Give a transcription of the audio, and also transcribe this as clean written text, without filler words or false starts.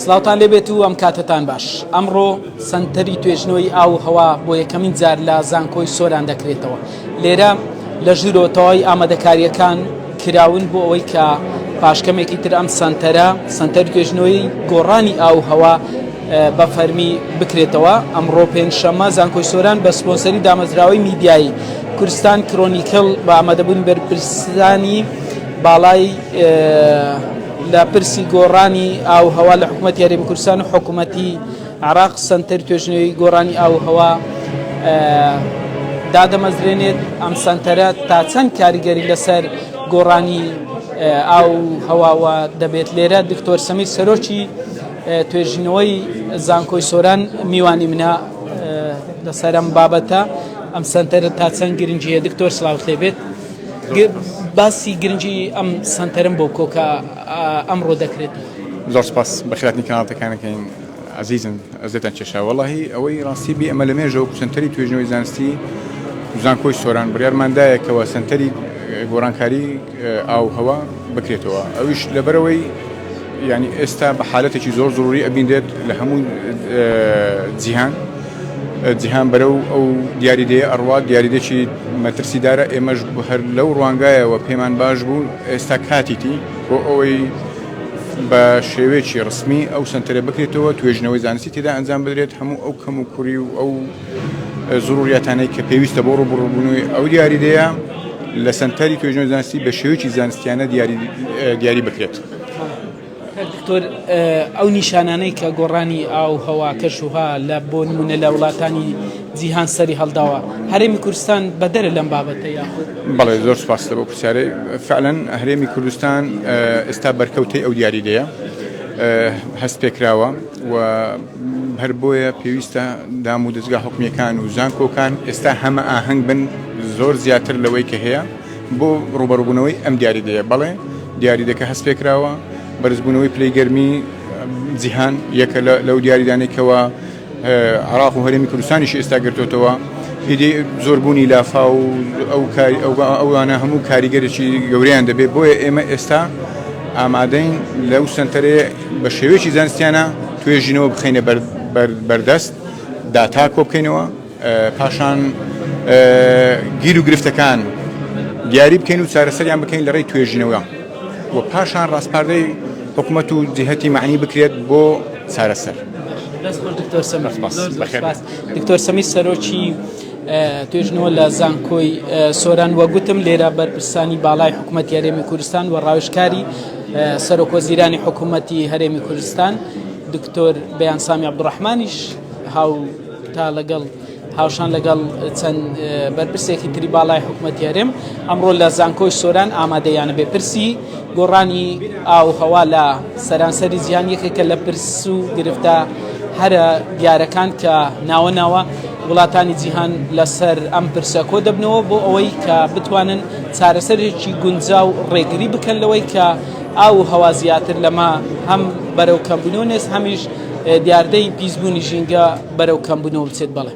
سڵاوتان لێبێت و ئەم کاتەتان باش. ئەمڕۆ سەنتەری توێژنەوەی ئاو و هەوا بۆ یەکەمین جار لە زانکۆی سۆران دەکرێتەوە. لێرە لە ژوورەوە تەواوی ئامادەکارییەکان کراون بۆ ئەوەی کە پاش کەمێکی تر ئەم سەنتەرە، سەنتەری توێژنەوەی گۆڕانی ئاو و هەوا بە فەرمی بکرێتەوە. ئەمڕۆ پێنجشەممە زانکۆی سۆران بە سپۆنسەری دامەزراوەی میدیایی کوردستان کرۆنیکڵ بە ئامادەبوونی بەرپرسانی باڵای لە پرسی گۆڕانی ئاووهەوا لە حکوومەتی هەرێمی کوردستان و حکوومەتی عێراق سەنتەری توێژینەوەی گۆڕانی ئاووهەوا دادەمەزرێنێت ئەم سەنتەرە تا چەند کاریگەری لەسەر گۆڕانی ئاو هەواوە دەبێت لێرە دکتۆر سەمیر سەرۆکی توێژینەوەی زانکۆی سۆران میوانی منە لەسەر ئەم بابەتە ئەم سەنتەرە تا چەند گرنگی هەیە دکتۆر سڵاوت لێبێت باسی گرنگی ئەم سەنتەرم بۆ بکۆ کە ئەمڕۆ دەکرێت. زۆر سپاس بەخێرهاتنی کەناڵەکانەکەین ئەزیزم ئەزێتان کێشا وەڵاهی ئەوەی ڕاستی بی ئەمە لە مێژە وەکو سەنتەری توێژینەوەی زانستی زانکۆی سۆران بڕیارمان دایە کەوا سەنتەری گۆڕانکاری ئاو هەوا بکرێتەوە ئەویش لەبەرەوەی یانی ئێستا بە حالەتێکی زۆر زروری ئەبینرێت لە هەموو جیهان جیهان بەرەو ئەو دیاریدەیە ئەڕوات دیاریدەکی مەترسیدارە ئێمەش هەر لەو ڕوانگایەوە پێمان باش بوو ئێستا کاتیتی بۆ ئەوەی بە شێوەیەکی ڕسمی ئەو سنتەرە بکرێتەوە توێژنەوەی زانستی تێدا ئەنجام بدرێت هەموو ئەو کەم و کوڕی و ئەو زروریاتانەی کە پێویستە بۆ ڕووبڕووبوونەوەی ئەو دیاریدەیە لە سەنتەری توێژینەوەی زانستی بە شێوەیەکی زانستیانە دیاری دیاری بکرێت. دکتۆر ئەو نیشانانەی کە گۆڕانی ئاو هەوا کەشوها لە بۆ نمونە لە وڵاتانی جیهان سەری هەڵداوە هەرێمی کوردستان بەدەرە لەم بابەتە یاخود؟ بەڵێ زۆر سپاس لە بۆ پرسیارەی فعلا هەرێمی کوردستان ئێستا بەرکەوتەی ئەو دیاریدەیە هەست پێکراوە و هەر بۆیە پێویستە دام و دەزگا حکومیەکان و زانکۆکان ئێستا هەمە ئاهەنگ بن زۆر زیاتر لەوەی کە هەیە بۆ ڕوبەڕوبوونەوەی ئەم دیاریدەیە بەڵێ دیاریدەکە هەست پێکراوە بەرزبوونەوەی پلەی گەرمی جیهان یەکە لەو دیاریدانەی کەوا عراق و هەرێمی کوردستانیش ئێستا گرتوتەوە ئیدی زۆربوونی لافا و ئەو کاری ئەو ئەوانە هەموو کاریگەرێکی گەورەیان دەبێت بۆیە ئێمە ئێستا ئامادەین لەو سەنتەرەیە بە شێوەیەکی زانستیانە توێژینەوە بخەینە بەردەست داتا کۆ بکەینەوە پاشان گیر و گرفتەکان دیاری بکەین و چارەسەریان بکەین لە ڕێی توێژینەوە و پاشان ڕاسپاردەی حکوومەت و جهتی معنی بکرێت بۆ چارەسەر. دەست خۆش دکتۆر سەمیر. دکتۆر سەمیر سەرۆکی توێژنەوە لە زانکۆی سۆران وە گوتم لێرە بەرپرسانی باڵای حکوومەتی هەرێمی کوردستان و ڕاوێژکاری سەرۆک وەزیرانی حکوومەتی هەرێمی کوردستان دکتۆر بەیان سامی عەبدوڕەحمانیش هاو تا لەگەڵ هاوشان لەگەڵ چەند بەرپرسێکی تری باڵای حکوومەتی هەرێم ئەمڕۆ لە زانکۆی سۆران ئامادەیانە بێ پرسی گۆڕانی ئاو هەوا لە سەرانسەری جیهان یەکێکە لە پرس و گرفتە هەرە دیارەکان کە ناوە ناوە وڵاتانی جیهان لەسەر ئەم پرسە کۆ دەبنەوە بۆ ئەوەی کە بتوانن چارەسەرێکی گونجاو ڕێگری بکەن لەوەی کە ئاو و هەوا زیاتر لەمە هەم بەرەو کەمبوونەوە نێست هەمیش دیاردەی پیسبوونی ژینگە بەرەو کەمبوونەوە بچێت بەڵێ.